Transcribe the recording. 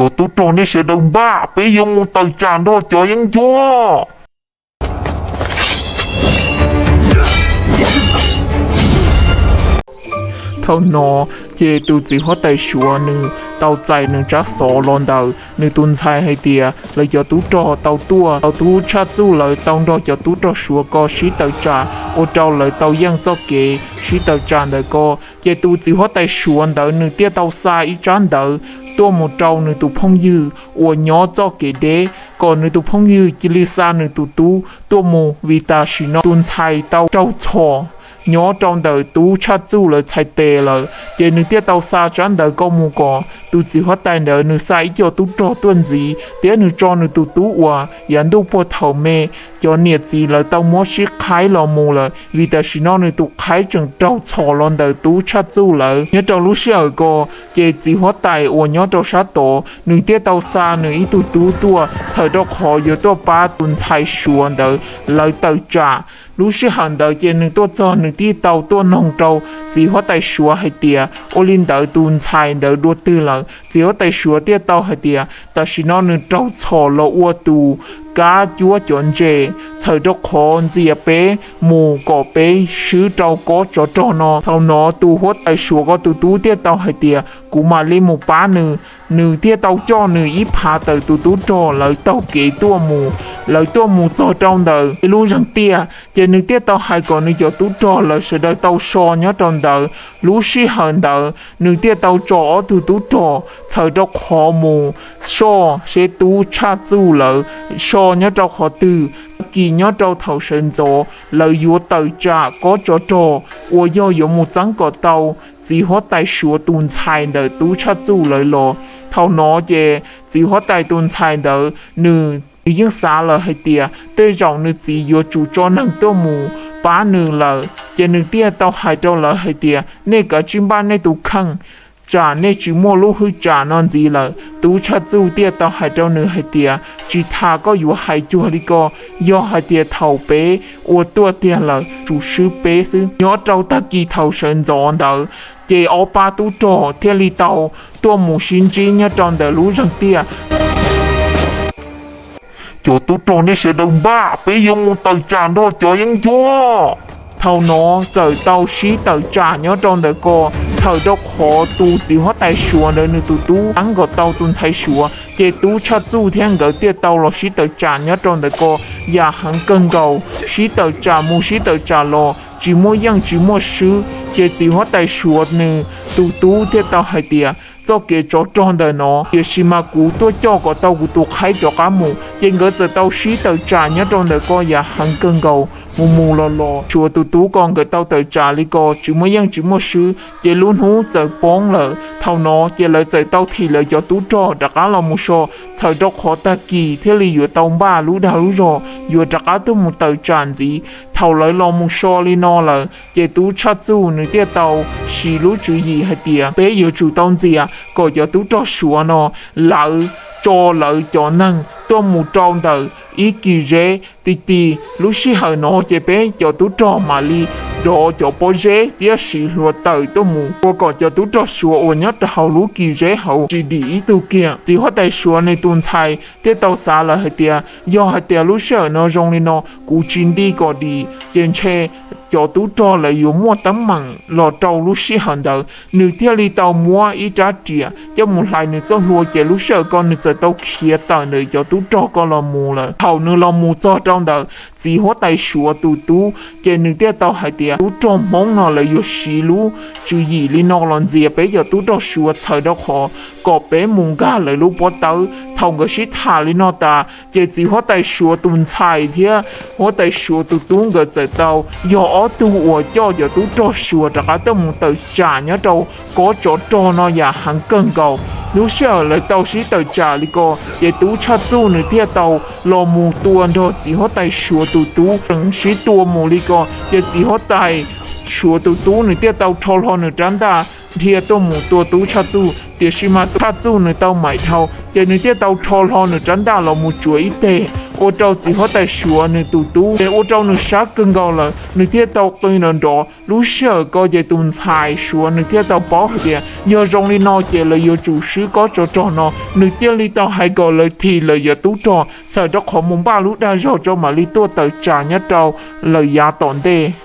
Cov tub rog nej sawv daws npaj, peb yuav mus tawm tsam nrog cov yeeb ncuab. Thaum no ces tus txiv huab tais Suav nws tau txais nws tsab xov los ntawm nws tus ntxhais hais tias lawv cov tub rog tau tuaj, tau tub tshaj txuj lawv tau nrog cov tub rog Suav ko sib tawm tsam ua rau lawv tau yeej txoj kev sib tawm tsam ntawm ko. Ces tus txiv huab tais Suav ntawd nws thiaj tau xa ib tsab ntawv tuaj mus rau nws tus phooj ywg uas nyob txoj kev deb, kom nws tus phooj ywg cia li xa nws tus tub tuaj mus, vim tam sim no tus ntxhais tau raug txhom nyob rau ntawm tub tshaj txuj lawv txhais tes lawm. Ces nws thiaj tau xa tsab ntawv ko mus kom tus txiv huab tais ntawd nws xa ib co tub rog tuaj ntxiv, thiab nws tso nws tus tub uas yav ntuj puag thaum me cov niam txiv lawv tau muab sib qhaib los mus lawm, vim tam sim no nws tus qhaib tseem raug txhom los ntawm tub tshaj txuj lawv. Nyob rau lub sij hawm ko, ces txiv huab tais uas nyob rau sab tod nws thiaj tau xa nws ib tug tub tuaj txhawm rau qhov yuav tuaj pab tus ntxhais Suav ntawd lawv tawm tsam. Lub sij hawm ntawd ces nws tuaj txog nws thiaj tau tuaj noog rau txiv huab tais Suav hais tias ua li ntawd tus ntxhais ntawd dua twg lawm. Txiv huab tais Suav thiaj tau hais tias tam sim no nws raug txhom los ua tus kab cuab cov ntses, txhawm rau qhov ntxias peb mus kom peb swb rau kob tsov rog no. Thaum no tus huab tais Suav ko tus tub thiaj tau hais tias kuv mam li mus pab nws. Nws thiaj tau coj nws ib phav tawm tus tub rog lawv taug kev tuaj mus. Lawv tuaj mus txog rau ntawm ib lub zeeg tiaj, ces nws thiaj tau hais kom nws cov tub rog lawv sawv daws tau so nyob rau ntawd. Lub sij hawm ntawd nws thiaj tau tso ob tug tub rog txhawm rau qhov mus soj seb tub tshaj txuj lawv so nyob rau qhov twg. Tag kis nyob rau thaum sawv ntxov lawv yuav tawm tsam kob tsov rog uas yog yuav mus txeeb kom tau txiv huab tais Suav tus ntxhais ntawm tub tshaj txuj lawv los. Thaum no ces txiv huab tais tus ntxhais ntawd nws, nws yeej xav lawm hais tias tej zaum nws txiv yuav tsum tso neeg tuaj mus pab nws lawm, ces nws thiaj tau hais rau lawv hais tias nej kav tsij npaj nej tus kheej, tsam nej tsis muaj lub hwj tsam no ntxiv lawm. Tub tshaj txuj thiaj tau hais rau nws hais tias tsis tas koj yuav hais cuag li ko, yog hais tias thaum peb ua tuaj tiag lawm tsum swb peb xwb. Nyob rau tag kis thaum sawv ntxov ntawd, ces ob pab tub rog thiaj li tau tuaj mus sib ntsib nyob rau ntawm lub zeeg tiaj. Cov tub rog nej sawv daws npaj, peb yuav mus tawm tsam nrog cov yeeb ncuab. Thaum no txawm tau sib tawm tsam nyob rau ntawm ko, txhawm rau qhov tus txiv huab tais Suav ntawd nws tus tub txeeb nkaus tau tus ntxhais Suav, ces tub tshaj txuj thiab nkawd thiaj tau los sib tawm tsam nyob rau ntawm ko yam heev kawg nkaus. Sib tawm tsam mus sib tawm tsam los tsis muaj yeej tsis muaj swb, ces txiv huab tais Suav nws tus tub thiaj tau hais tias txoj kev tsov rog ntawm no, tiam sis mas kuv tuaj coj kom tau kuv tus qhaib rov qab mus. Ces nkawd txawm tau sib tawm tsam nyob rau ntawm ko yam heev kawg nkaus, mus mus los los. Suav tus tub ko nkawd tau tawm tsam li ko tsis muaj yeej tsis muaj swb, ces lub hnub txawm poob lawm. Thaum no ces lawv txawm tau thim lawv cov tub rog rov qab los mus so, txhawm rau qhov tag kis thiaj li yuav tau npaj lub dag lub zog yuav rov qab tuaj mus tawm tsam ntxiv. Thaum lawv los mus so li no lawm, ces tub tshaj txuj nws thiaj tau siv lub tswv yim hais tias peb yuav tsum tau ntxias kom cov tub rog Suav no lawv tso lawv cov neeg tuaj mus rau ntawm ib kis zeb ti ti. Lub sij hawm no ces peb cov tub rog mam li dov cov pob zeb thiab siv hluav taws tuaj mus ua kom cov tub rog Suav uas nyob rau hauv lub kis zeb hauv tsis dim ib tug kiag. Txiv huab tais Suav nws tus ntxhais thiaj tau xav lawm hais tias yog hais tias lub sij hawm no zoo li no kuv tsis nti kom dim ces ntshe cov tub rog lawv yuav muaj teeb meem los rau lub sij hawm ntawd. Nws thiaj li tau muab ib rab riam coj mus hlais nws txoj hlua, ces lub sij hawm ko nws txawm tau khiav tawm ntawm cov tub rog ko los mus lawm. Thaum nws los mus txog rau ntawm txiv huab tais Suav tus tub, ces nws thiaj tau hais tias tub rog Hmoob no lawv yuav siv lub tswv yim li no los ntxias peb cov tub rog Suav txhawm rau qhov kom peb mus nkag lawv lub pob tawb. Thaum nkawd sib tham li no tas, ces txiv huab tais Suav tus ntxhais thiab huab tais Suav tus tub nkawd txawm tau yog ob tug uas coj cov tub rog Suav rov qab tuaj mus tawm tsam nyob rau kob tsov rog no yam heev kawg nkaus. Lub sij hawm lawv tau sib tawm tsam li ko, ces tub tshaj txuj nws thiaj tau los mus tua nrog txiv huab tais Suav tus tub. Tseem sib tua mus li ko, ces txiv huab tais Suav tus tub nws thiaj tau rho hlo nws rab ntaj dhia tuaj mus tua tub Tshaj Txuj, tiam sis mas tub Tshaj Txuj nws tau maim dhau ces nws thiaj tau rho hlo nws rab ntaj los mus tsuav ib teg, ua rau txiv huab tais Suav nws tus tub ces ua rau nws sab kawg nkaus lawm, nws thiaj tau qw nrov nrov. Lub sij hawm ko ces tus ntxhais Suav nws thiaj tau paub hais tias yog zoo li no ces lawv yuav tsum swb kob tsov rog no, nws thiaj li tau hais kom lawv thim lawv yav tub rog txhawm rau qhov mus npaj lub dag zog rau mam li tuaj tawm tsam nyob rau lawv yav tom ntej.